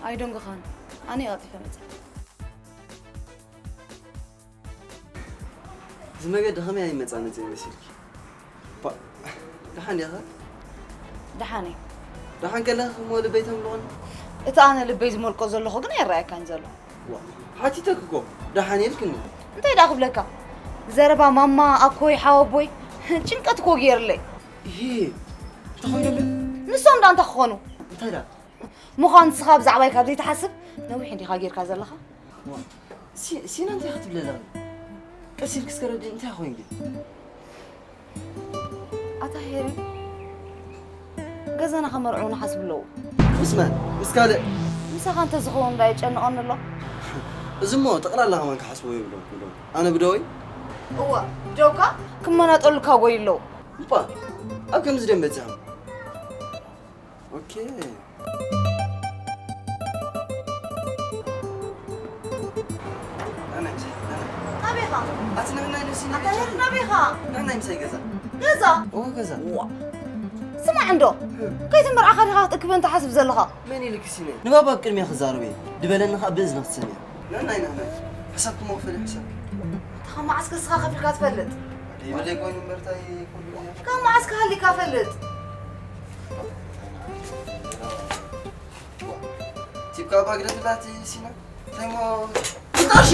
ኣይደንግኻን። ኣነ ቀልጢፈ መጸ። እዚ መገዲ ከመይ ኣይመጻ መጺ መሲልኪ? ባ-፣ ደሓን ዲኻ? ደሓን እየ። ደሓን ከለኺ እሞ ልበይ ተምልቖኒ? እቲ ኣነ ልበይ ዝመልቆ ዘለኹ ግን ኣይረኣየካን ዘሎ። ዋ፣ ሓቲተኪ እኮ ደሓን ኢልክኒ። እንታይ ደኣ ክብለካ? ዘረባ ማማ፣ ኣኮይ፣ ሓወቦይ፣ ጭንቀት እኮ ገይርለይ። ይሄ፣ እንታይ ኮይኑ ኣሎ? ንሶም ደኣ እንታይ ክኾኑ? እንታይ ደኣ? ምዃን ንስኻ ብዛዕባይ ካብ ዘይትሓስብ ነዊሕ እንዲኻ ጌርካ ዘለኻ። ዋ፣ ሲ-፣ ሲና እንታይ ክትብለላ? ቀስ ኢልኪ እስከ ረድእ፣ እንታይ ኮይኑ ግን? ኣታ ሄሪ፣ ገዛና ከመርዕዉ ንሓስብ ኣለዉ። ምስ መን? ምስ ካልእ? ምሳኻ እንተዝኸውን ዳ የጨንቐኒ ኣሎ። እዚ እሞ ጠቕላላ ከማን ክሓስቦ ይብሎ፣ ይብሎ። ኣነ ብደወይ? እዋ፣ ብደውካ ክመናጠሉካ ጎይ ኣለዉ። እባ፣ ኣብ ከምዚ ደም በጺሖም። ኦኬ። ኣናይ ምሳይ፣ ኣናይ። ናበይ ኢኻ? ኣቲ ንሕናይ ነሲ ኣታ ናበይ ሄሪ፣ ኢኻ? ናበይ ኢኻ? ንሕናይ ምሳይ ገዛ። ገዛ? እዎ፣ ገዛ። ዋ። ስማዕ እንዶ፣ ከይተመርዓኻ ዲኻ ክትእክበን ትሓስብ ዘለኻ? መን ኢልኪ ሲነ? ንባባ ኣብ ቅድሚያ ክዛረብ እየ። ድበለኒ ኸኣ ብእዝኒ ክትሰምያ። ንሕናይ፣ ንሕናይ። ሕሳብኪ እሞ ክፈል ሕሳብኪ። ኣታ ካብ መዓስ ከ ንስኻ ከፊልካ ትፈልጥ? ደይ በደይ ኮይኑ እምበር እንታይ ኩሉ ግዜ? ካብ መዓስ ክሃሊካ ፈልጥ? ቲፕካ እባ ግደፍላ እቲ ሲና። እንታይ እሞ? ቅጣሺ!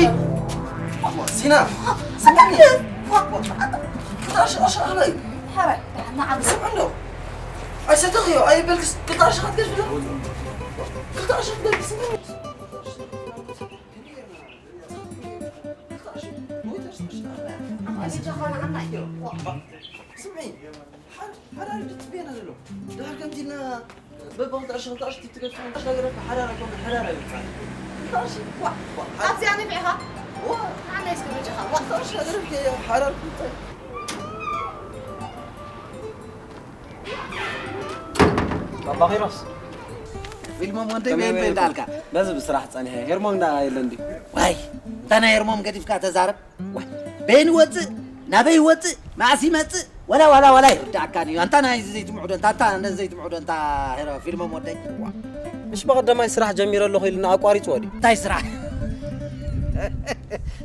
ሲና! ስምዕኒ! ቅጣሺ፣ ቅጣሺ፣ ኣኽላይ! ሓራይ፣ ንዓም። ስምዕ እንዶ! ኣይሰተኽዮ፣ ኣይበልክስ፣ ቅጣሺ ክትገድፍላ? ቅጣሺ ክትገድፍ፣ ስምዕኒ! ቅጣሺ፣ ወይ ተርስ፣ ቅጣሺ፣ ኣኽላይ! ኣማኒ ጃኻ ንዓና እዩ። ስምዒ! ሓ-፣ ሓራሪ ድጽበየና ዘሎ። ድሓር ከምቲ ኢልና በብኽልተ ቅርሺ፣ ክልተ ቅርሺ ትትገድፉ፣ ቅርሺ ነገር ሓራር ኣይኮነ፣ ሓራር ኣይወጽኣን። ክልተ ቅርሺ፣ ዋ፣ ዋ፣ ሓ-፣ ኣብዚኣ ነፊዕኻ? ዋ። ንዓና እስከ በጃኻ፣ ዋ። ክልተ ቅርሺ ነገር ከ ሓራር ክልተ። ባባ ኪሮስ። ፊልሞም ወደይ ከመይ በይን በይን በይን ዳልካ። በዚ ብስራሕ ጸኒሐ። ሄርሞን ዳ የለን ድዩ? ዋይ፣ እንታ ናይ ሄርሞም ገዲፍካ ተዛረብ። ዋይ፣ በየን ይወፅእ? ናበይ ይወፅእ? መዓስ ይመፅእ? ወላ፣ ወላ፣ ወላ ይርዳእካን እዩ። ኣንታ ናይዚ ዘይትምዕዶ፣ እንታ፣ ኣንታ ነዚ ዘይትምዕዶ፣ እንታ ሄረ ፊልሞም ወደይ። ምሽ በቐደማይ ስራሕ ጀሚረ ኣለኹ ኢሉና ኣቋሪፅዎ ድዩ? እንታይ ስራሕ?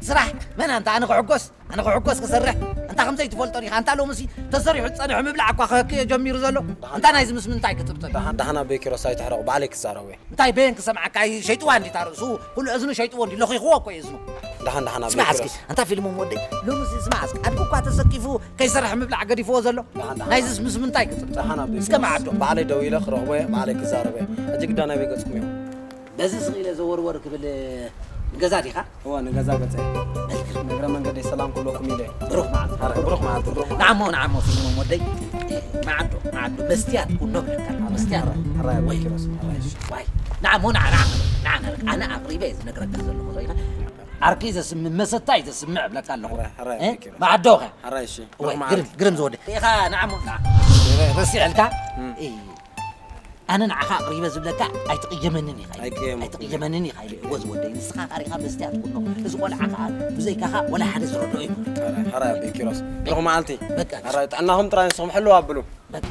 ስራሕ? መን ኣንታ? ኣነ ክሕጎስ? ኣነ ክሕጎስ ክሰርሕ? ኣንታ ከም ዘይትፈልጦ ዲኻ? ኣንታ ሎምሲ ተሰሪሑ ዝፀንሐ ምብላዕ እኳ ክህክዮ ጀሚሩ ዘሎ። ኣንታ ናይዚ ምስ ምንታይ ክጥብጥብ? ደሓን፣ ደሓን ኣቦይ ኪሮስ ኣይትሕረቑ፣ ባዕለይ ክዛረብ እየ። እንታይ በየን ክሰምዓካ? ሸይጥዋ እንዲ እታ ርእሱ፣ ኩሉ እዝኑ ሸይጥዎ እንዲ፣ ለኺኽዎ እኮ እዩ እዝኑ። ደሓን፣ ደሓን፣ ኣቦይ ስማዕ እስኪ፣ ኪሮስ። ኣንታ ፊልሞም ወደይ፣ ሎምሲ ስማዕ እስኪ፣ ኣድጉ እኳ ተሰኪፉ ከይሰርሕ ምብላዕ ገዲፍዎ ዘሎ። ደሓን፣ ደሓን። ናይዝስ ምስ ምንታይ ክጥብጥብ? ደሓን፣ ኣቦይ እስከ ኪሮስ። መዓዶ። ባዕለይ ደው ኢለ ክረኽቦ እየ፣ ባዕለይ ክዛረብ እየ። ሕጂ ግዳ ናይ በይ ገጽኩም እዮም? በዚ ስቕ ኢለ ዘወርወር ክብል ንገዛ ዲኻ? እወ፣ ንገዛ ገጸ እየ። እግረ መንገደይ ሰላም ክብለኩም ኢለ እየ። ብሩኽ መዓልቲ። ሐረ፣ ብሩኽ መዓልቲ፣ ብሩኽ መዓልቲ። ንዓሞ፣ ንዓሞ፣ ፊልሞም ወደይ። መዓዶ፣ መዓዶ፣ መስትያት ቡኖ ብለካ ኣለኹ፣ መስትያት። ሐረ፣ ሐረ፣ ወይ። ኪሮስ፣ ሐረ። ዋይ፣ ንዓሞ፣ ንዓ፣ ንዓ፣ ንዓ፣ ንዓ፣ ኣነ ኣቕሪበ እየ ዝነግረካ ዘለኹ፣ ርኢኻ? ዓርኪ ዘስምዕ፣ መሰታይ ዘስምዕ እብለካ ኣለኹ። ሐረ፣ ሐረ፣ እ? ኪሮስ። መዓዶ ኸ? ሐረ፣ እሺ። ወይ፣ ብሩኽ መዓልቲ። ግርም፣ ግርም ዝወደ። ኢኻ፣ ንዓሞ፣ ንዓ። ረ-፣ ረሲዕልካ? እም። እይ። ኣነ ንዓኻ ኣቕሪበ ዝብለካ ኣይትቕየመንን ኢኻ ኢሉ። ኣይቅየመኩን። ኣይትቕየመንን ኢኻ ኢሉ። እወ ዝወደይ፣ ንስኻ ኻሪኻ መስትያት ኩኖ። እዚ ቆልዓ ኸኣ ብዘይካኻ ወላ ሓደ ዝረድኦ የብሉን። ሕራይ፣ ሕራይ ኣቦይ ኪሮስ። ብሩኽ መዓልቲ። በቃ። ሕራይ፣ ጥዕናኹም ጥራይ ንስኹም ሕልው ኣብሉ። በቃ።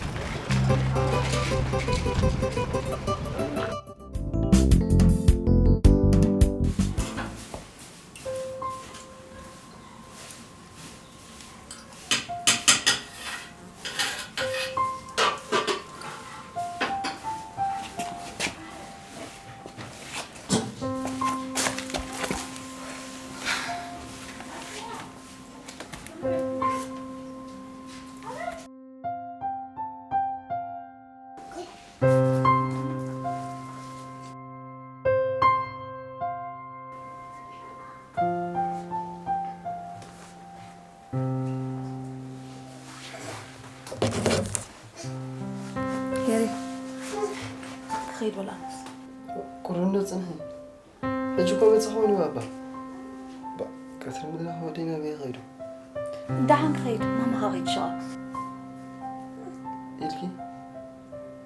ሄሪ፣ ክኸይድ በል ኣነስ። ቁሩብ እንዶ ጽንሒ። ሕጂ እኮ በጽሕ ኮይኑ ባባ። ባ-፣ ቀትሪ ምድራኽ ወደይ ናበይ ይኸይዱ? ደሓን ክኸይድ፣ ማማኻ ከይትሸቐ። ኢልኪ?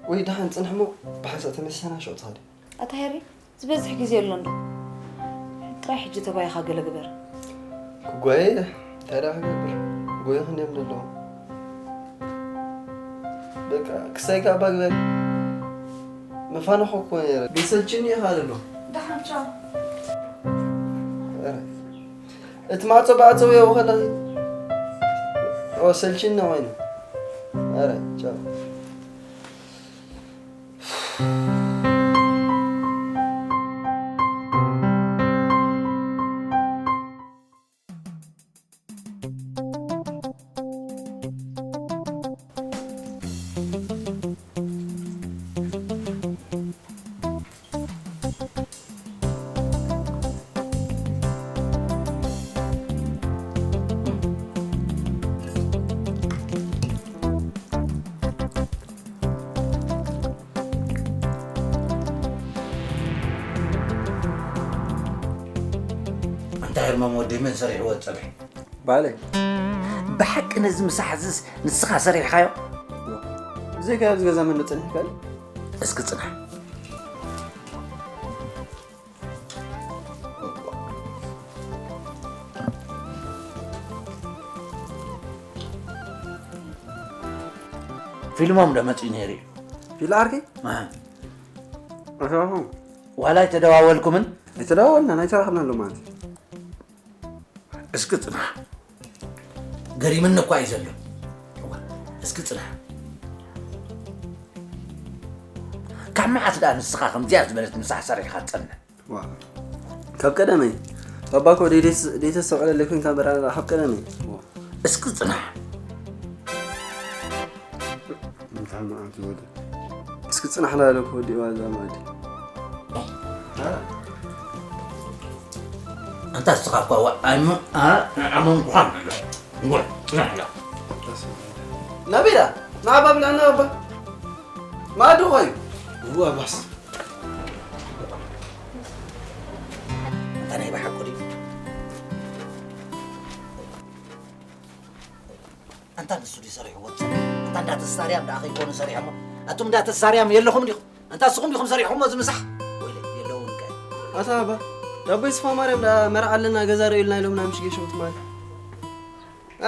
ወይ ደሓን ጽንሒ እሞ ብሓንሳእ ተመሲሕና ሽዑ ትኸዲ። ኣታ ሄሪ፣ ዝበዝሕ ግዜ ኣሎ እንዶ። ጥራይ ሕጂ ተባይኻ ገለ ግበር። ክጓየ እየ። እንታይ ደኣ ክገብር? ጎየ ክንደዮም ዘለዎም። በቃ፣ ክሳይ ከኣ እባ ግበር። መፋንኾ እኮ ነይረ። ግን ሰልችኒ ኢኻ ዘሎ። ደሓን ቻው። ኧረ፣ እቲ ማዕጾ ብኣጸውዮ ከለኺ። ኦ፣ ሰልችኒ ኮይኑ። ኧረ፣ ቻው። እንታይ ህርመም ወደይ መን ሰሪሕዎ ጸብሒ? ባዕለይ። ብሓቂ ነዚ ምሳሕ እዝስ ንስኻ ሰሪሕኻዮ? ብዘይካ ኣብዚ ገዛ መን ዶ ጸኒሑ ካልእ? እስኪ ጽናሕ። ፊልሞም ዶ መጺኡ ነይሩ እዩ? ፊል ዓርከይ? ኣህ። ኣሻኹ። ዋላ ኣይተደዋወልኩምን? ኣይተደዋወልናን ኣይተራኽብናን ሎማዓንቲ። እስኪ ጽናሕ። ገሪምኒ እኳ እዩ ዘሎ። እዋ፣ እስኪ ጽናሕ። ካብ መዓስ ደኣ ንስኻ ከምዚኣ ዝበለት ምሳሕ ሰሪሕኻ ትጸንሕ? ዋ፣ ካብ ቀደመይ። ባባ እኮ ደይተስ-፣ ደይተስተውዕለለይ ኮንካ እምበር፣ ኣነ ካብ ቀደመይ። ዋ። እስኪ ጽናሕ። እንታይ መዓት ወደ። እስኪ ጽናሕ እናበለ እኮ ወዲእዋ እዛ ማዲ። ኣንታ እስኻ እኳ ዋ-፣ ኣይም-፣ ኣ-፣ ኣመንኩኻን ኣሎ። እንጎ፣ ጽናሕ ኣሎ። ናበይ ደኣ? ንዓባ ብልዕና እባ። ማዲ ኾዩ። እዋ፣ ባስ። ኣንታ ናይ ብሓቂ ድዩ? ኣንታ ንሱ ድዩ ሰሪሕዎ? ኣንታ እንዳ ተስታርያም ደኣ ከይኮኑ ሰሪሖሞ? ኣቱም እንዳ ተስታርያም የለኹም ዲኹም? ኣንታ ንስኹም ዲኹም ሰሪሕኹሞ እዚ ምሳሕ? ወይለ፣ የለውን ከ። ኣታ ኣባ፣ ዳቦ ይስፋ ማርያም ደኣ መርዓ ኣለና ገዛ ርእዩልና ኢሎምና ምሽ ጌሾ ትማል።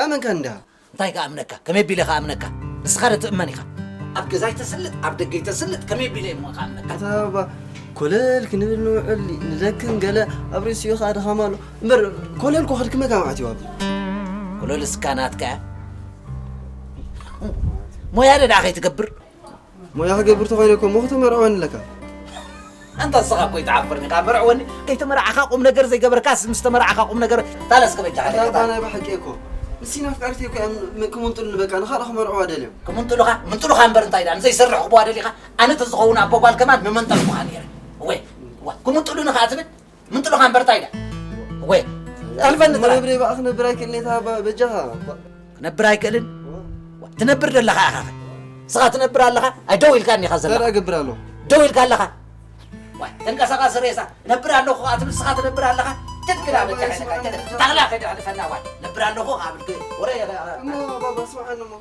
ኣመንካ እንዲኻ? እንታይ ክኣምነካ? ከመይ ኣቢለ ክኣምነካ? ንስኻ ዶ ትእመን ኢኻ? ኣብ ገዛይ ተስልጥ፣ ኣብ ደገይ ተስልጥ፣ ከመይ ኣቢለ እሞ ክኣምነካ? ኣታ ኣባ፣ ኮለል ክንብል ንውዕል፣ ንደክም ገለ ኣብ ርእሲኡ ኸኣ ድኻም ኣሎ። እምበር ኮለል እኮ ከድክመካ መዓት እዩ ኣባ። ኮለል እስካ ናትካ እያ? ሞያ ዶ ደኣ ከይትገብር? ሞያ ክገብር ተኾይነ እኮ እሞ ክተመርዕወኒ ኣለካ። ኣንታ ንስኻ እኮ ይትሓፍር ዲኻ? መርዕወኒ ከይተመርዓኻ ቁም ነገር ዘይገበርካስ ምስ ተመርዓኻ ቁም ነገር ታለስ ከበጃኻ ኣታ ኣባ ናይ ብሓቂ እኮ። ንሲና ኣፍቃሪተይ እኮ እዮም ም-፣ ክምንጥሉኒ በቃ ንኻልእ ክመርዕዋ ደልዮም። ክምንጥሉኻ? ምንጥሉኻ እምበር እንታይ ደኣ? ንዘይሰርሕ ክብዋ ደሊኻ? ኣነ ተዝኸውን ኣቦ ጓል ከማን ምመንጠልኩኻ ነይረ። ወይ፣ ዋ፣ ክምንጥሉኒ ኸኣ ትብል? ምንጥሉኻ እምበር እንታይ ደኣ? ወይ፣ ኣልፈኒ እሞ ጥራይ። ነብረይ በኣ ክነብር ኣይክእልን እየ፣ ኣታ ኣባ በጃኻ። ክነብር ኣይክእልን? ዋ። ትነብር ደለኻ ኢኻ ኸ? ንስኻ ትነብር ኣለኻ? ኣይ ደው ኢልካኒ ኢኻ ዘለኻ። እንታይ እገብር ኣለኹ? ደው ኢልካ ኣለኻ? ዋ፣ ተንቀሳቓሲ ሬሳ። ነብር ኣለኹ ኸኣ ትብል ንስኻ ትነብር ኣለኻ? ትክክል ኣበጃ ኢለካ። ጠቕላ ከይድ ኣሕልፈና ዋ። ነብር ኣለኹ ኸኣ ብል ወረ እሞ ባባ ስምዓኒ እሞ።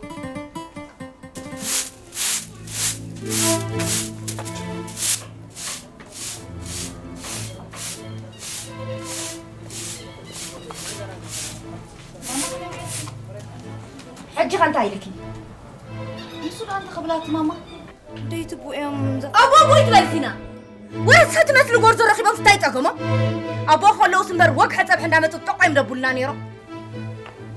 ሕጂ ከ እንታይ ኢልኪ? ንሱ ደኣ እንታይ ክብላ እቲ ማማ? ደይትብኡ እዮም ዘ- ኣቦ ኣቦ ይትበል ፊና። ወይስ ትመስሊ ጎርዞ ረኺቦም እንታይ ጠገሞም? ኣቦ ከለውስ እምበር ወግሐ ጸብሒ እንዳመጹ ጠቆዮም ደቡልና ነይሮም።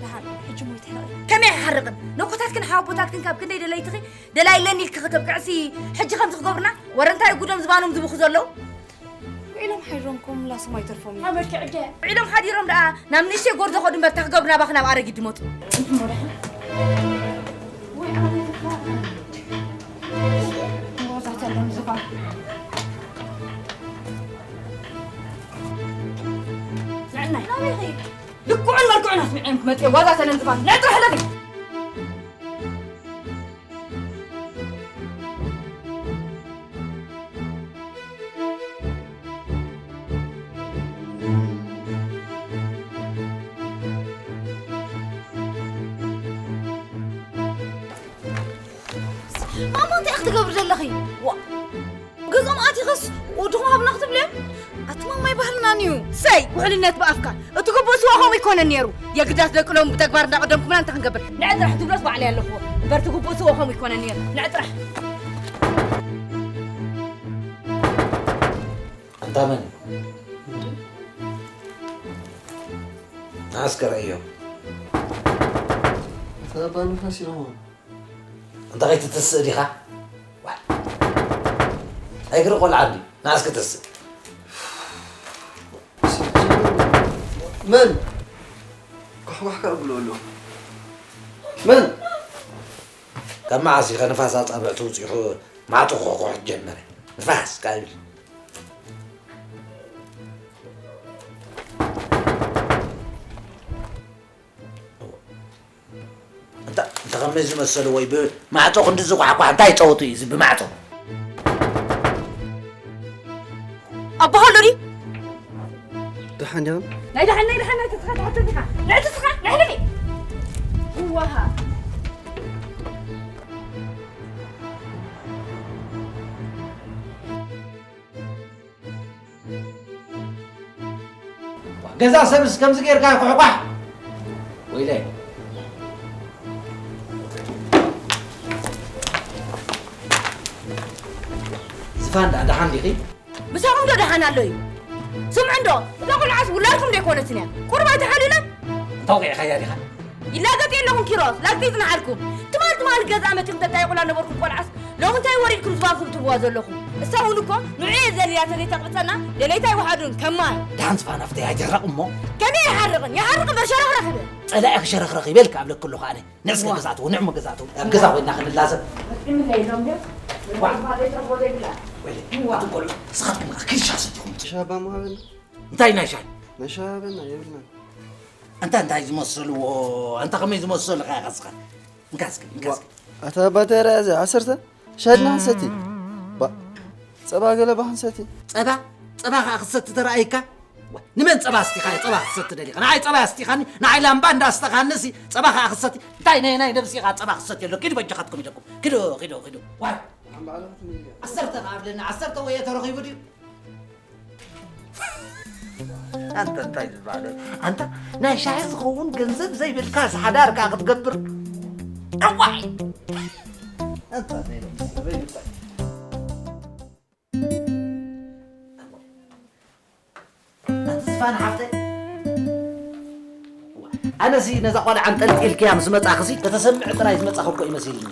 ደሓን ሕጂ ሞይተ ሕራቕ። ከመይ ኣይሓርቕን? ነኮታትክን ሓወቦታትክን ካብ ክንደይ ደለይትኺ ደላይ ኣለኒ ኢልኪ ከተብቅዕሲ ሕጂ ከምዚ ክገብሩና? ወረ እንታይ ጉዶም ዝባኖም ዝብኹ ዘለዉ? ውዒሎም ሓዲሮም ከም ምላሶም ኣይተርፎም እዩ። ኣመልኪ ዕደ። ውዒሎም ሓዲሮም ደኣ ናብ ንእሽተይ ጎርዞ ኸዱ እምበር፣ እንታይ ክገብሩ ናባኺ ናብ ኣረጊት ድመጹ? ወይ ኣነ ተፋ-፣ ሮዛ ተለም ዝባ። ንዕናይ። ናበይ ኸይድ? ልክዑን መልክዑን ኣስሚዐ እዮም ክመጽእ። ዋዛ ተለም ዝባ። ንዕጥራ ሕለፊ። ማማ፣ እንታይ ኢኺ ትገብሪ ዘለኺ? ዋ፣ ገዝኦም ኣቲኽስ ወድኹም ሃብና ክትብልዮም? ኣቲ ማማ ኣይባህልናን እዩ። ሰይ፣ ውሕልነት ብኣፍካ። እቲ ግቡእ ስዋ ከምኡ ይኮነን ነይሩ። የግዳስ ደቂ ሎም ብተግባር እንዳቐደምኩምና እንታይ ክንገብር? ንዕ ጥራሕ ትብሎስ ባዕለይ ኣለኹዎ። እምበር እቲ ግቡእ ስዋ ከምኡ ይኮነን ነይሩ። ንዕ ጥራሕ። እንታ መን እዩ? ንዓስከ ረእዮ። እታ ኣባ ንፋስ ኢልኹም። እንተ ከይትትስእ ዲኻ? ዋ። ናይ እግሪ ቆልዓ እንዲ ንዓስከ ተስእ። መን ኳሕኳሕ ከብሎ ኣሎ? መን ካብ መዓስ ኢኸ ንፋስ ኣጻብዕቲ ውፂኹ ማዕጦ ክኾሕኩሕ ጀመረ? ንፋስ ካብ ይብል። እንተ እንተ ከመይ ዝመሰሉ ወይ ብማዕጦ ክንዲ ዝኳሕኳሕ እንታይ ጸወቱ እዩ እዚ ብማዕጦ? ኣቦ ሃሎ ድዩ? ደሓን ዲኹም? ናይ ደሓን ናይ ደሓን ናይ ተስኻ ትሓቶ ዲኻ? ናይ ተስኻ ናይ ሕልፊ እዋሃ ገዛ ሰብስ ከምዚ ጌርካ ይኩሕኳሕ ወይለይ። ዝፋን ደኣ ደሓን ዲኺ? ምሳኹም ዶ ደሓን ኣሎ እዩ? ስምዑ እንዶ እታ ቆልዓስ ውላድኩም ዶ ኣይኮነትን እያ? ቁሩብ ኣይተሓልዩላን? እንተውቂዕካያ ዲኻ? ይላገጥ የለኹም ኪሮስ፣ ላግጢ ይጽንሓልኩም። ትማል ትማል ገዛ መጺኹም ተጣይቑላ ነበርኩም ቆልዓስ ሎሚ እንታይ ወሪድኩም ዝባንኩም ትብዋ ዘለኹም? እሳ እውን እኮ ንዑ እየ ዘልያ ተዘይተቕብጸና ደለይታ ይወሓዱን ከማይ። ደሓን ዝፋን ሃፍተይ ኣይትሕረቕ እሞ። ከመይ ኣይሓርቕን? ይሓርቕ እምበር ሸረኽረኽ ይብል። ጸላኢ ክሸረኽረኽ ይበልካ ኣብለክሉ ከኣነ። ንዕስከ ገዛእትዎ ንዕሞ ገዛእትዎ ኣብ ገዛ ኮይና ክንላዘብ። ወይለ ኣቱም ቆልዑ ንስኻትኩም ከዓ ክንሻ ሰቲኹም። ሻባ መሃበና። እንታይ ናይ ሻይ? ናይ ሻበና የብልናን። ኣንታ እንታይ ዝመሰልዎ ኣንታ ከመይ ዝመሰሉ ኸዓ ኸስኻ እንካ እስኪ እንካ እስኪ። ኣታ ባተራ እዚ ዓሰርተ ሻድና ክንሰቲ ባ ጸባ ገለ ባ ክንሰቲ። ጸባ ጸባ ኸዓ ክሰቲ ተረኣይካ? ዋ፣ ንመን ጸባ ኣስቲኻዮ? ጸባ ክትሰቲ ደሊኻ? ንዓይ ጸባ ኣስቲኻኒ፣ ንዓይ ላምባ እንዳስተኻኒ ሲ ጸባ ኸዓ ክትሰቲ? እንታይ ናይ ናይ ነብሲ ኢኻ ጸባ ክትሰቲ ኣሎ? ኪዱ በጃኻትኩም ኢለኩም። ኪዱ፣ ኪዱ፣ ኪዱ። ዋይ። ዓሰርተ ኸዓ ኣብለኒ፣ ዓሰርተ ወየ ተረኺቡ ድዩ? ኣንተ እንታይ ዝበሃል? ኣንታ ናይ ሻሂ ዝኸውን ገንዘብ ዘይብልካ ሓዳር ከኣ ክትገብር? ጠዋዕ! ኣንታ ናይ ነብሲ ኣንቲ ዝፋን ሓፍተይ፣ ኣነሲ ነዛ ቆልዓ ኣንጠልጢልክያ ምስ መጻኽሲ ከተሰምዕ ጥራይ ዝመጻኹ እኮ እዩ መሲልኒ።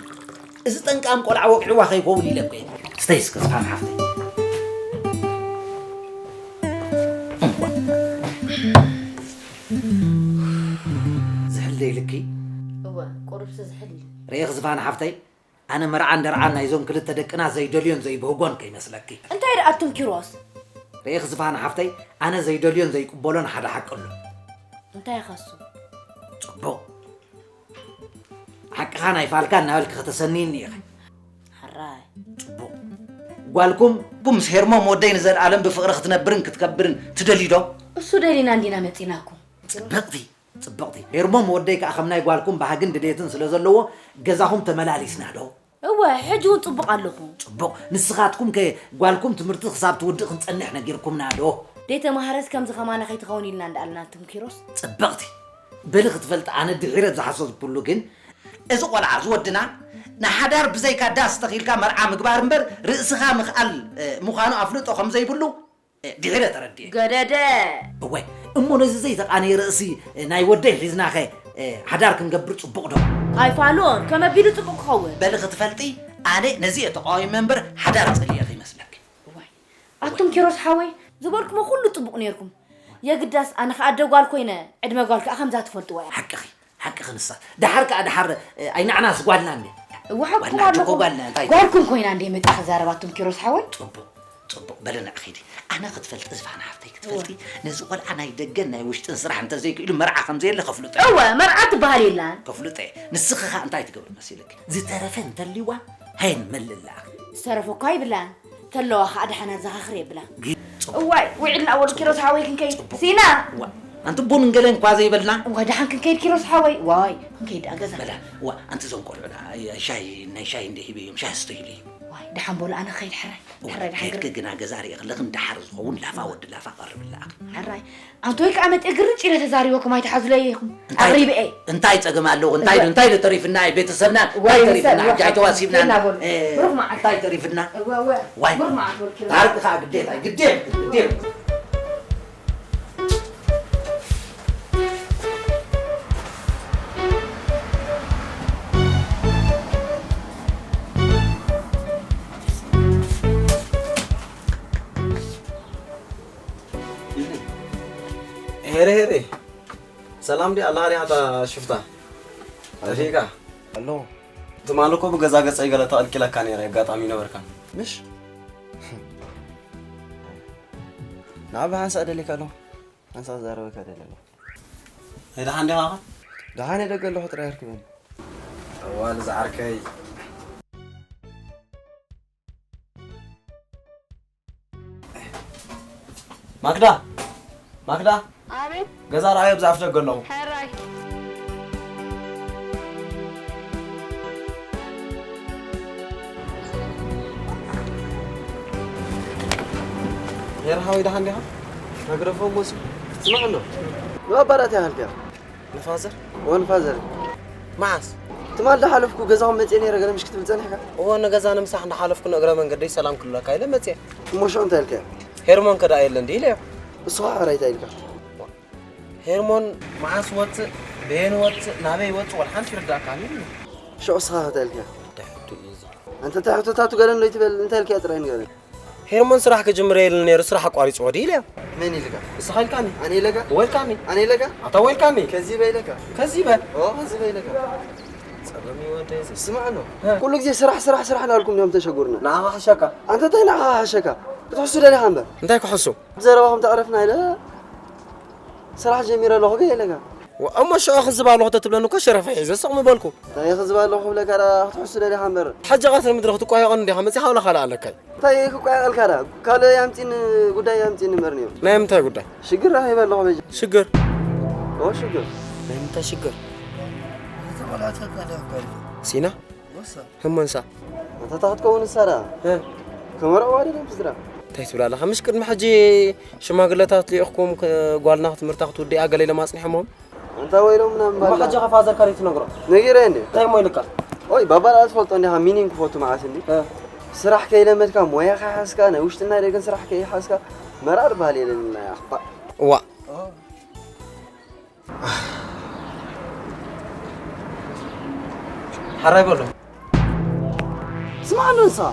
እዚ ጠንቃም ቆልዓ ወቂዕዋ ከይከውን ኢለ እኮ እየ። ስተይ እስከ ዝፋን ሓፍተይ። ዝሕል ደይልኪ? እወ፣ ቁሩብሲ ዝሕል እዩ። ርኢኺ ዝፋን ሓፍተይ፣ ኣነ መርዓን ደርዓን ናይዞም ክልተ ደቅና ዘይደልዮን ዘይብህጎን ከይመስለኪ። እንታይ ደኣ ኣቱም ኪሮስ? ርኢኺ ዝፋን ሓፍተይ፣ ኣነ ዘይደልዮን ዘይቅበሎን ሓደ ሓቂ ኣሎ። እንታይ ኢኻ እሱ? ጽቡቕ። ሓቅኻ ናይ ፋልካ እናበልኪ ከተሰንይኒ ኢኺ። ሕራይ። ጽቡቕ። ጓልኩም ኩም ምስ ሄርሞም ወደይ ንዘለኣለም ብፍቕሪ ክትነብርን ክትከብርን ትደልዩ ዶ? እሱ ደሊና እንዲና መጺናኩም። ጽብቕቲ። ጽብቕቲ። ሄርሞም ወደይ ከኣ ከም ናይ ጓልኩም ባህግን ድሌትን ስለ ዘለዎ ገዛኹም ተመላሊስና ዶ? እወ፣ ሕጂ እውን ጽቡቕ ኣለኹ። ጽቡቕ። ንስኻትኩም ከ ጓልኩም ትምህርቲ ክሳብ ትውድእ ክንጸንሕ ነጊርኩምና ዶ? ደይተማህረስ ከምዚ ከማና ከይትኸውን ኢልና እንዳኣልና ኣንቱም ኪሮስ። ጽብቕቲ። በሊ ክትፈልጢ ኣነ ድሒረ ዝሓሰብኩሉ ግን እዚ ቆልዓ እዚ ወድና ንሓዳር ብዘይካ ዳስ ተኺልካ መርዓ ምግባር እምበር ርእስኻ ምኽኣል ምዃኑ ኣፍልጦ ከም ዘይብሉ ድሒረ ተረዲኤ። ገደደ። እዋይ እሞ ነዚ ዘይተቃነየ ርእሲ ናይ ወደይ ሒዝናኸ ሓዳር ክንገብር ጽቡቕ ዶ? ኣይፋሉን ከመቢሉ ጽቡቕ ክኸውን። በሊ ክትፈልጢ ኣነ ነዚ እየ ተቃዊመ እምበር ሓዳር ጸሊኤ ከይመስለኪ። እዋይ ኣቱም ኪሮስ ሓወይ ዝበልኩሞ ኩሉ ጽቡቕ ነይርኩም። የግዳስ ኣነ ከኣ ኣደ ጓል ኮይነ ዕድመ ጓል ከኣ ከምዛ ትፈልጥዋ እያ። ሓቅኺ ሓቂ ክንሳ ደሓር ከኣ ደሓር ኣይናዕናስ ጓልና እንዴ እወ ሓቅኩም ኣለኹም ጓልኩም ኮይና እንዴ መጣ ክዛረባቱም ኪሮስ ሓወይ ጽቡቅ ጽቡቅ በለና ኺዲ ኣነ ክትፈልጢ ዝፋና ሓፍተይ ክትፈልጢ ነዚ ቆልዓ ናይ ደገን ናይ ውሽጥን ስራሕ እንተዘይክኢሉ መርዓ ከምዘየለ ከፍልጦ እወ መርዓ ትበሃል የላን ከፍልጦ ንስኺ ኸ እንታይ ትገብሪ መሲልኪ ዝተረፈ እንተልዋ ሃይን መልላ ዝተረፈ እኳ ይብላን ተለዋ ኸዓ ደሓና ዘኻኽር የብላ እዋይ ውዒልና ወዲ ኪሮስ ሓወይ ክንከይድ ሲና ኣንቲ ቡን እንገለን እኳ ዘይበልና እዋ ደሓን ክንከይድ ኪሮስ ሓወይ ዋይ ክንከይድ ኣገዛ በላ እዋ ኣንቲ ዞም ቆልዑ ሻይ ናይ ሻይ እንደ ሂበ እዮም ሻይ ስተይሉ እዩ ደሓን በሉ ኣነ ክኸይድ ሕራይ። ሕራይ ደሓን ግር ከድኪ ግና ገዛ ርእየ ከለኺ ንደሓር ዝኸውን ላፋ ወዲ ላፋ ቀርብላኣኺ። ሕራይ ኣንቶይ ከኣ መጤ ግርጭ ኢለ ተዛሪበኩም ኣይትሓዙለይ ኢኹም። ኣቕሪበ እየ። እንታይ ጸገም ኣለዎ? እንታይ እንታይ ተሪፍና ቤተሰብና? እንታይ ተሪፍና? ሕጂ ኣይተዋሲብና። ብሩኽ መዓልቲ። እንታይ ተሪፍና? ዋይ። ታርቂ ከኣ ግዴታ ግዴታ ግዴታ። ሄረ ሄረ ሰላም ዲ ኣላ ሪያ ታ ሽፍታ ጠፊእካ ኣሎ። ትማሊ እኮ ብገዛ ገጸይ ገለ ተቐልቂለካ ነይረ፣ ኣጋጣሚ ነበርካ ምሽ? ንዓብ ሓንሳእ ደሊካ ኣሎ። ሓንሳእ ዛረበካ ደሊ ኣሎ። ደሓን ዲኻ? ደሓን እየ፣ ደገ ኣለኹ፣ ጥራይ ኣርክበኒ። እዋል ዝዓርከይ። ማክዳ! ማክዳ! ኣቤት! ገዛ ረኣዮ ኣብዛ ኣፍ ደገ ኣለኹ። ሕራይ። ሄር ሓወይ ደሓን ዲኻ? መግረፎ ሞሲ። ስማዕ ኣሎ። ንባባራት ያህልካ። ንፋዘር? እወ ንፋዘር። መዓስ? ትማል ዳሓለፍኩ ገዛኹም መፅየ ነይረ ገለ ምሽ ክትብል ፀኒሕካ? እወ ንገዛ ንምሳሕ እንዳሓለፍኩ ንእግረ መንገደይ ሰላም ክብለካ ኢለ መፅየ። እሞ ሽዑ እንታይ ኢልካዮ? ሄርሞን ከ ደኣ የለን ድዩ ኢለዮ። እሱ ኸዓ ሕራይ እንታይ ኢልካ? ሄርሞን መዓስ ወፅእ? በየን ወፅእ? ናበይ ወፅእ? ወላ ሓንቲ ይርዳእካኒ ኢሉኒ። ሽዑ እስኻ ኸ እንታይ ኢልካዮ? እንታይ ሕቶ እዩ እዚ? ኣንተ እንታይ ሕቶታቱ ገለ እንዶ ይትበል እንታይ ኢልካዮ ጥራይ ንገረኒ። ሄርሞን ስራሕ ክጅምር እየ ኢሉኒ ነይሩ፣ ስራሕ ኣቋሪፅዎ ድዩ ኢለዮ። መን ኢልካ? ንስኻ ኢልካኒ። ኣነ ኢለካ? እወ ኢልካኒ። ኣነ ኢለካ? ኣታ እወ ኢልካኒ። ከዚበ ኢለካ? ከዚበ? ኦ ከዚበ ኢለካ? ጸገም እዩ ወደይ እዚ። ስማዕ ኣሎ። እ። ኩሉ ግዜ ስራሕ ስራሕ ስራሕ እናበልኩም ድዮም ተሸጉርና? ንዓኻ ሕሸካ። ኣንተ እንታይ ንዓኻ ሕሸካ? ክትሕሱ ደሊኻ እምበር። እንታይ ክሕሱ? ብዘረባኹም ተዕረፍና ኢለ ስራሕ ጀሚረ ኣለኹ ገለ ኢለካ። እሞ ሽዑ ክዝብ ኣለኹ ተትብለኒ እኮ ሸረፈ ሒዘ ስቕ ምበልኩ። እንታይ ክዝብ ኣለኹ ክብለካ ደኣ ክትሕሱ ደሊኻ እምበር። ሕጂ ቀትሪ ምድሪ ክትቋየቐኒ ዲኻ መጺኻ ወላ ካልእ ኣለካይ? እንታይ ክቋየቐልካ ደኣ? ካልእ ኣምጺኒ ጉዳይ ኣምጺኒ እምበር ንዮም። ናይ ምንታይ ጉዳይ? ሽግር ረኺበ ኣለኹ በጃ። ሽግር? ኦ ሽግር። ናይ ምንታይ ሽግር? ሲና? ህሞንሳ ኣንታ እታ ክትከውን ንሳ ደኣ እ። ከመርዕዋ ደለም ስድራ እንታይ ትብል ኣለኻ? ምሽ ቅድሚ ሕጂ ሽማግለታት ልኢኽኩም ክ- ጓልና ክትምህርታ ክትውድእ እያ ገለ ኢሎም ኣጽኒሖምዎም። ኣንታ ወይሎም ምናምን እሞ ባላ ሕጂ ኸ ፋዘር ከደይ ትነግሮ? ነጊረ እንዴ? እንታይ እሞ ኢልካ? ኦይ ባባ ደኣ ትፈልጦ እንዲኻ ሚኒን ክፈቱ መዓት እንዲ እ። ስራሕ ከይለመድካ ሞያ ከይሓዝካ ናይ ውሽጥን ናይ ደገን ስራሕ ከይሓዝካ መራር ባህል የለን ኢልና ያኽባ። እዋ ሓራይ በሎ። ስማዕ ኣሎ ንስኻ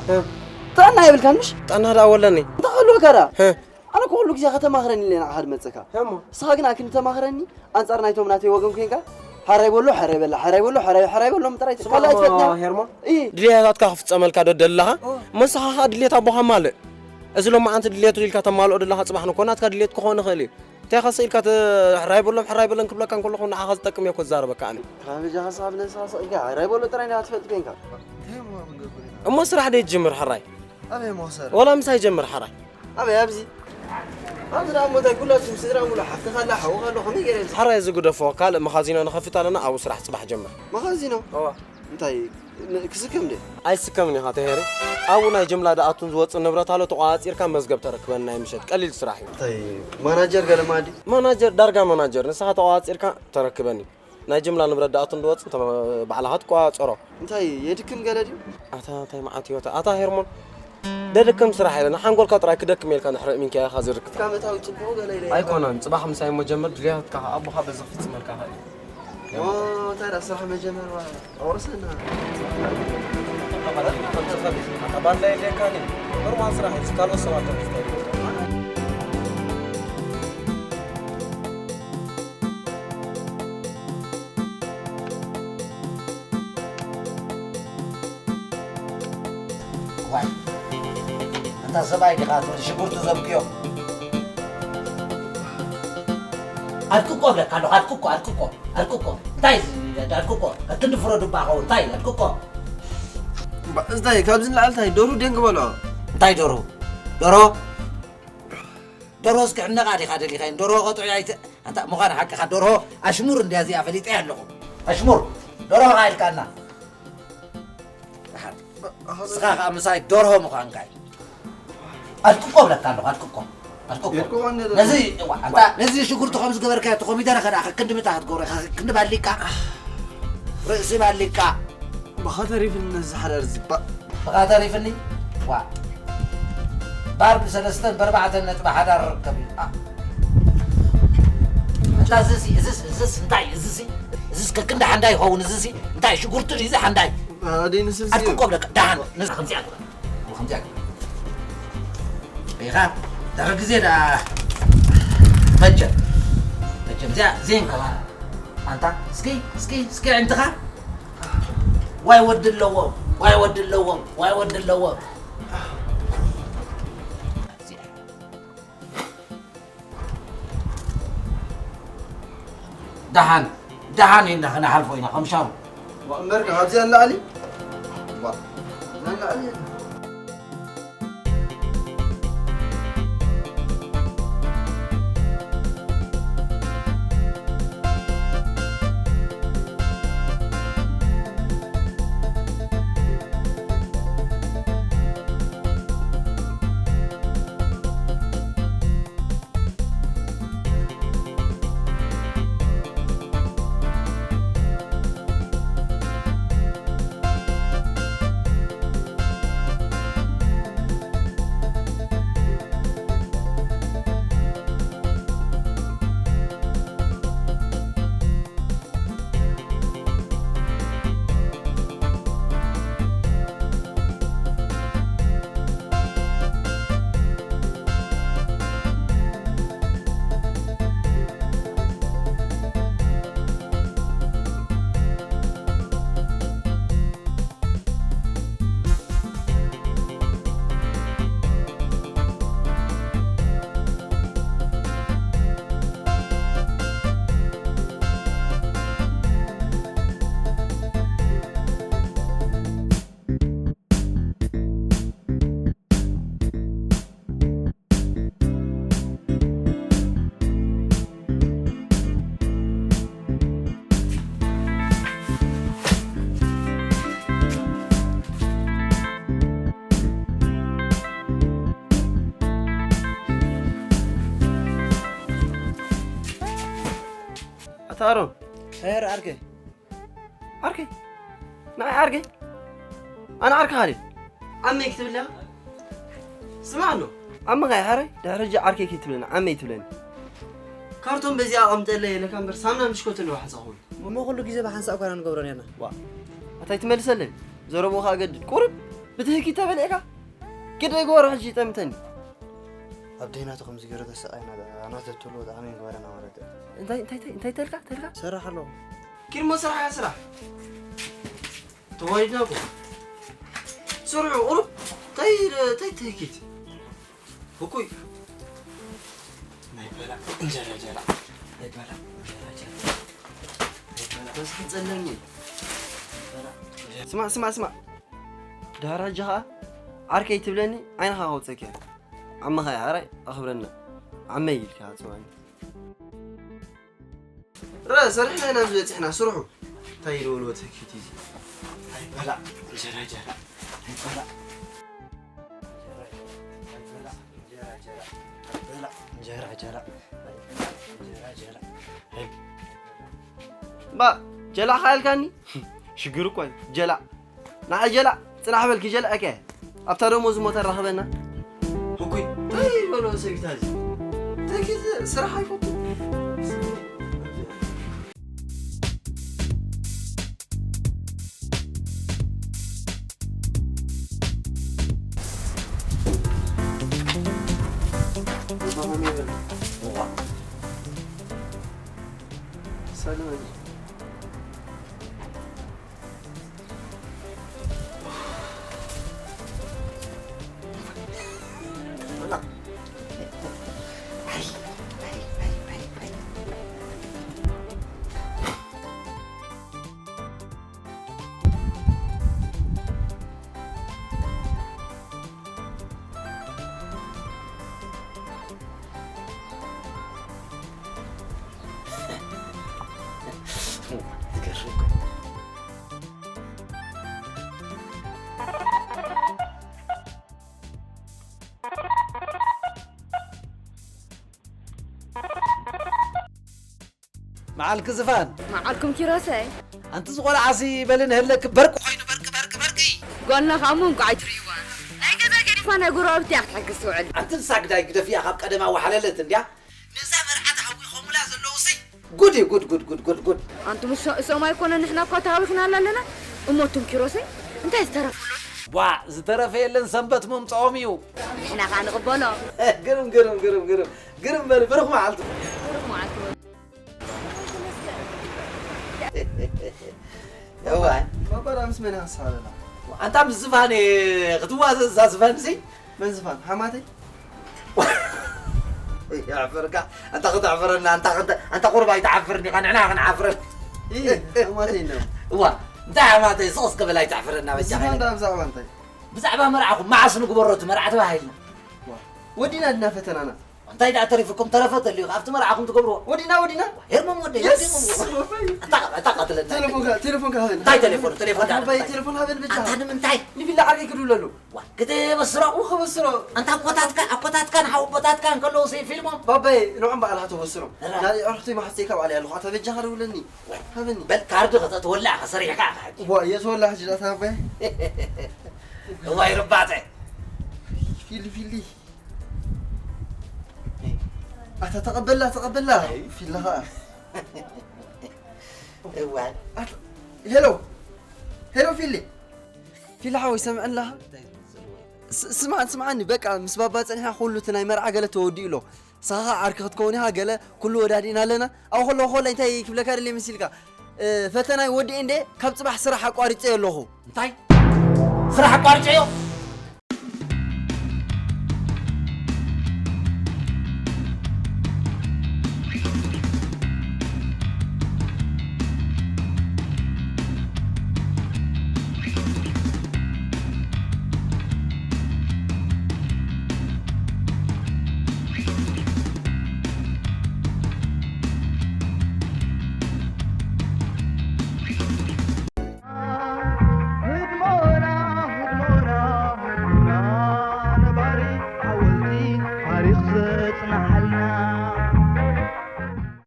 ጥዕና የብልካን ምሽ? ጥዕና ደኣ ወለኒ። እንታይ ክህልወካ ደኣ? ኣነ እኮ ኩሉ ግዜ ከተማኽረኒ ኢለ ንዓኻ ድመፀካ። እሞ ንስኻ ግን ኣክን ተማኽረኒ ኣንፃር ናይቶም ናተይ ወገን ኮይንካ ሓራይ በሎ፣ ሓራይ በላ፣ ሓራይ በሎ፣ ሓራይ ሓራይ በሎም ጥራይ ካልእ ኣይትፈትንያ። ሄርሞ እይ ድልየታትካ ክፍፀመልካ ዶ ደለኻ? እሞ ንስኻ ኸዓ ድልየት ኣቦኻ ማልእ። እዚ ሎማዓንቲ ድልየቱ ኢልካ ተማልኦ ደለኻ ፅባሕ ንኮ ናትካ ድልየት ክኸውን ይኽእል እዩ። እንታይ ኸ ስኢልካ ተ- ሕራይ በሎም ሕራይ በለን ክብለካ እንከለኹ ንዓኻ ዝጠቅም እየ እኮ ዝዛረበካ ኣነ። ካብ በጃኻ ሳብ ነስኻ ስቕ ኢልካ ሕራይ በሎ ጥራይ እንዲኻ ትፈልጥ ኮይንካ። እንታይ እሞ ክንገብር ኢና? እሞ ስራሕ ደይ ጅምር ሕራይ። ኣበይ እሞ ክሰርሕ? ወላ ምሳይ ጀምር ሕራይ። ኣበይ ኣብዚ? ኣብዚ ደኣ እሞ እንታይ ኩላችሁም ስድራ ሙሉ ሓፍትኻ ኣላ ሓውኻ ኣሎ ከመይ ገይረ ኣብዚ? ሕራይ እዚ ግደፎ ካልእ መኻዚኖ ንኸፍት ኣለና ኣብኡ ስራሕ ጽባሕ ጀምር። መኻዚኖ? እዋ። እንታይ ክስከም ድየ? ኣይስከምን ኢኻ ተሄሪ። ኣብኡ ናይ ጅምላ ድኣቱን ዝወጽእ ንብረት ኣሎ ተቋጻጺርካ መዝገብ ተረክበኒ ናይ ምሸት ቀሊል ስራሕ እዩ። እንታይ ማናጀር ገለ ማዲ? ማናጀር ዳርጋ ማናጀር ንስኻ ተቋጻጺርካ ተረክበኒ። ናይ ጅምላ ንብረት ድኣቱን ዝወጽእ ባዕልኻ ትቋጸሮ። እንታይ የድክም ገለ ድዩ? ኣታ እንታይ መዓት እዩ ኣታ ሄርሞን። ደድክም ስራሕ የለን ሓንጎልካ ጥራይ ክደክም ኢልካ ንሕርእ ሚንካ ኢኻ ዝርክብ። ካብ መታዊ ጽቡቕ ገለ ኢለ ኣይኮነን ጽባሕ ምሳይ እሞ ጀምር ድልያትካ ኣቦኻ በዚ ክፍጽመልካ ኸእል። እንታይ ደኣ ስራሕ መጀመር ኣውርሰና። ኣባላ የድልየካን እዩ። ኖርማል ስራሕ እዩ። ካልኦት ሰባት ተመስገን። ዋይ ኣንታ ሰብኣይ ዲኻ እቲ ሽጉርቲ ዘብክዮ ኣድቅቆ እብለካ ኣለኹ ኣድቅቆ ኣድቅቆ ኣድቅቆ እንታይ እዚ ኣድቅቆ ኣትንዲ ፍረዱ እባ ኸው እንታይ ኣድቅቆ እንታይ ካብዚ ንላዕሊ እንታይ ደሩ ደንግ በሎ እንታይ ደሩ ደሮ ደሮ እስኪ ሕነቓ ዲኻ ደሊኻዮ ደሮ ኸጥዑ ኣይተ ኣንታ ምዃን ሓቅኻ ደርሆ ኣሽሙር እንድያ እዚኣ ፈሊጠያ ኣለኹ ኣሽሙር ደርሆ ኢልካና ደሓን ንስኻ ከዓ ምሳይ ደርሆ ምዃንካ እዩ። ኣድቅቆ ብለካ ኣለኹ፣ ኣድቅቆ። ኣድቅቆ። የድቅቆ እንደ ነዚ፣ እዋ፣ ኣንታ ነዚ ሽጉርቲ ከም ዝገበርካዮ፣ እቲ ኮሚደረ ከ ደኣ ክንዲ ምንታይ ክትገብሮ ኢኻ? ክንዲ ባሊቃ? ርእሲ ባሊቃ። ብኻ ተሪፍኒ ነዚ ሓዳር ዝባእ። ብኻ ተሪፍኒ? ዋ። ባር ብሰለስተን ብኣርባዕተን ነጥቢ ሓዳር ርከብ እዩ። ኣ። ኣንታ እዚሲ፣ እዚስ፣ እዚስ እንታይ? እዚሲ፣ እዚስ ከክንዲ ሓንዳይ ይኸውን? እዚሲ እንታይ? ሽጉርቲ ድዩ እዚ ሓንዳይ? ኣደይ ንስልሲ እዩ። ኣድቅቆ ብለካ፣ ደሓን። ነዚ ከምዚኣ ግበር። ከምዚኣ ግበር። ኢኻ፣ ድሕሪ ግዜ ደኣ መቸም፣ መቸም እዚኣ ዜን ከማን። ኣንታ፣ እስኪ፣ እስኪ፣ እስኪ ኣዒንትኻ። ዋይ ወዲ ኣለዎም፣ ዋይ ወዲ ኣለዎም፣ ዋይ ወዲ ኣለዎም። ደሓን፣ ደሓን ኢልና ክነሓልፎ ኢና፣ ከም ሻሩ። እምበር ካብዚኣ ንላዕሊ? ዋ፣ ካብዚኣ ንላዕሊ የለን። ኣታ ኣሮን። ኸይር ዓርከይ። ዓርከይ? ንዓይ ዓርከይ? ኣነ ዓርክኻ ድየ? ዓመይ ክትብለያ? ስማዕ ኣሎ። ዓመኻ እየ ሓራይ፣ ድሕሪ ሕጂ ዓርከይ ከይትብለኒ፣ ዓመይ ትብለኒ። ካርቶን በዚኣ ኣቐምጠለይ ኢለካ እምበር፣ ሳምናን ብሽኮትን ንባሓንሳ ክኸውን። እሞ ኩሉ ግዜ ብሓንሳእ እኳ ኢና ንገብሮ ኔርና። ዋ፣ ኣታይ ትመልሰለይ? ዘረብኡ ኸኣ ገድድ። ቁሩብ ብትህኪት ተበሊዕካ? ግደ ግበሮ ሕጂ ይጠምተኒ። ኣብ ደይናቱ ከምዚ ገይሩ ተሰቓይና፣ ኣናተ ትብሎ ብጣዕሚ ምግበረና ማለት እዩ። እንታይ፣ እንታይ፣ እንታይ፣ እንታይ ተልካ? ተልካ? ሰራሕ ኣለኹ። ኪድ እሞ ስራሕ እያ ስራሕ። ተዋሪድና እኮ። ስርሑ ቁሩብ። እንታይ፣ እንታይ ትህኪት? ህኩይ። ናይ በላ እንጀራ ጀራ። ናይ በላ እንጀራ ጀራ። ናይ በላ በስኪ ጸለኒ። ስማዕ፣ ስማዕ፣ ስማዕ። ድሕሪ ሕጂ ኸኣ ዓርከይ ትብለኒ ዓይንኻ ከውጸኪ እየ። ዓመኻ እየ ሓራይ ኣኽብረና። ዓመይ ኢልካ ጽውዓኒ። ረ፣ ሰሪሕና ኢና ኣብዚ በጺሕና፣ ስርሑ። እንታይ ይደውልዎ ተኪት እዚ? ኣይበላ፣ እንጀራ፣ እንጀራ። ኣይበላ። እንጀራ፣ እንጀራ። ኣይበላ፣ እንጀራ፣ እንጀራ። ኣይበላ፣ እንጀራ፣ እንጀራ። ኣይ-፣ ባ፣ ጀላኻ ኢልካኒ? ሽግር እኮ እዩ። ጀላ። ንዓ ጀላ፣ ጽናሕ በል ክጀልዐከ። ኣብታ ደሞዝ እሞ ተራኽበና። ህኩይ፣ እንታይ በሎ ሰቢታ እዚ? እንታይ ጌዘ ስራሕ ኣይፈቱ። ሰላም። መዓልኪ ዝፋን። መዓልኩም ኪሮሰይ። ኣንቲ ዝቆልዓሲ በሊ ንህለኪ በርቂ ኮይኑ በርቂ በርቂ በርቂ። ጓልና ከኣ እሞ እንቋዕ ኣይትርእይዋ። ናይ ገዛ ገዲፋ ናይ ጎረባብቲ እያ ክትሕግዝ ትውዕል። ኣንቲ ንሳ ግዳይ ግደፊያ ካብ ቀደማ ዋሕለለት እንድያ። ነዛ መርዓት ሃዊኾሙላ ዘለውሲ ጉድ እዩ ጉድ ጉድ ጉድ ጉድ ጉድ። ኣንቱም እሶ-፣ እሶም ኣይኮነን ንሕና እኳ ተሃዊኽናላ ኣለና። እሞ ኣቱም ኪሮሰይ እንታይ ዝተረፈ ኣሎ? ቧ ዝተረፈ የለን ሰንበት ምምፅኦም እዩ። ንሕና ከኣ ንቕበሎ። ግርም ግርም ግርም ግርም ግርም በሊ ብሩኽ መዓልቲ። ብሩኽ መዓልቲ። እዋይ። ባባ ምስ መን ኢኻ ትሰሓል ኣላ? ኣንታ ምስ ዝፋን ክትዋዘዝ እዛ ዝፋን እዚ። መን ዝፋን? ሓማተይ? የዕፍርካ። ኣንታ ክተዕፍረና፣ ኣንታ ክተ-፣ ኣንታ ቁሩብ ኣይትዓፍርን ኢኻ፣ ንሕና ክንዓፍረን። ኢ፣ ሓማተይ ነው። እዋ፣ እንታይ ሓማተይ? ስቕ እስከ በል ኣይትዕፍረና በጃኻ። ዝፋን ደኣ ብዛዕባ እንታይ? ብዛዕባ መርዓኹም መዓስ ንግበሮ እቲ መርዓ ተባሂልና። ዋ፣ ወዲና ድና ፈተናና? እንታይ ደኣ ተሪፉኩም? ተረፈ ተልዩ ኣብቲ መርዓኹም ትገብርዎ። ወዲና፣ ወዲና። ሄርሞም ወደይ፣ የስ! ሄርሞም ወደይ። ኣታ፣ ኣታ ቀትለና። ቴሌፎንካ፣ ቴሌፎንካ ሃበኒ። እንታይ ቴሌፎን? ቴሌፎን ኣታ እንታይ? ባይ ቴሌፎን ሃበኒ ብቻ። ኣታ ንምንታይ? ንቢላ ዓርከይ ክድውለሉ። ዋ፣ ክተበስሮ። ኡ፣ ከበስሮ። ኣንታ ኣኮታትካ፣ ኣኮታትካን ሓወቦታትካን ከለዉ ሲ ፊልሞም። ባባይ፣ ንዖም በዓልኻ ተበስሮ። እራ። ናይ ኣርክቶይ ማሕሰይ ካብ ዓሊ ኣለኹ። ኣታ በጃኻ ደውለኒ። ሃበኒ። በል ካርድ ከተእትወላ ኢኻ ሰሪሕካ ኢኻ ሕጂ። ዋ፣ እየ ተወላ ሕጂ ዳታ ባባይ። እዋይ ርባተ። ፊሊ፣ ፊሊ። ኣታ ተቐበላ፣ ተቐበላ። ኣይ። ፊላ ኸኣ። እዋይ። ኣታ፣ ሄሎ። ሄሎ ፊሊ። ፊሊ ሓወይ ሰምዐኒ ኣለኻ? ስ-፣ ስምዓኒ፣ ስምዓኒ። በቃ ምስ ባባ ጸኒሕና ኩሉ እቲ ናይ መርዓ ገለ ተወዲኡ ኣሎ። ንስኻ ኸኣ ዓርኪ ክትከውን ኢኻ ገለ ኩሉ ወዳዲእና ኣለና። ኣብኡ ከለኹ ኮላይ እንታይ ክብለካ ደልየ መሲልካ? እ፣ ፈተናይ ወዲኤ እንደ ካብ ጽባሕ ስራሕ ኣቋሪጸዮ ኣለኹ። እንታይ? ስራሕ ኣቋሪጸዮ?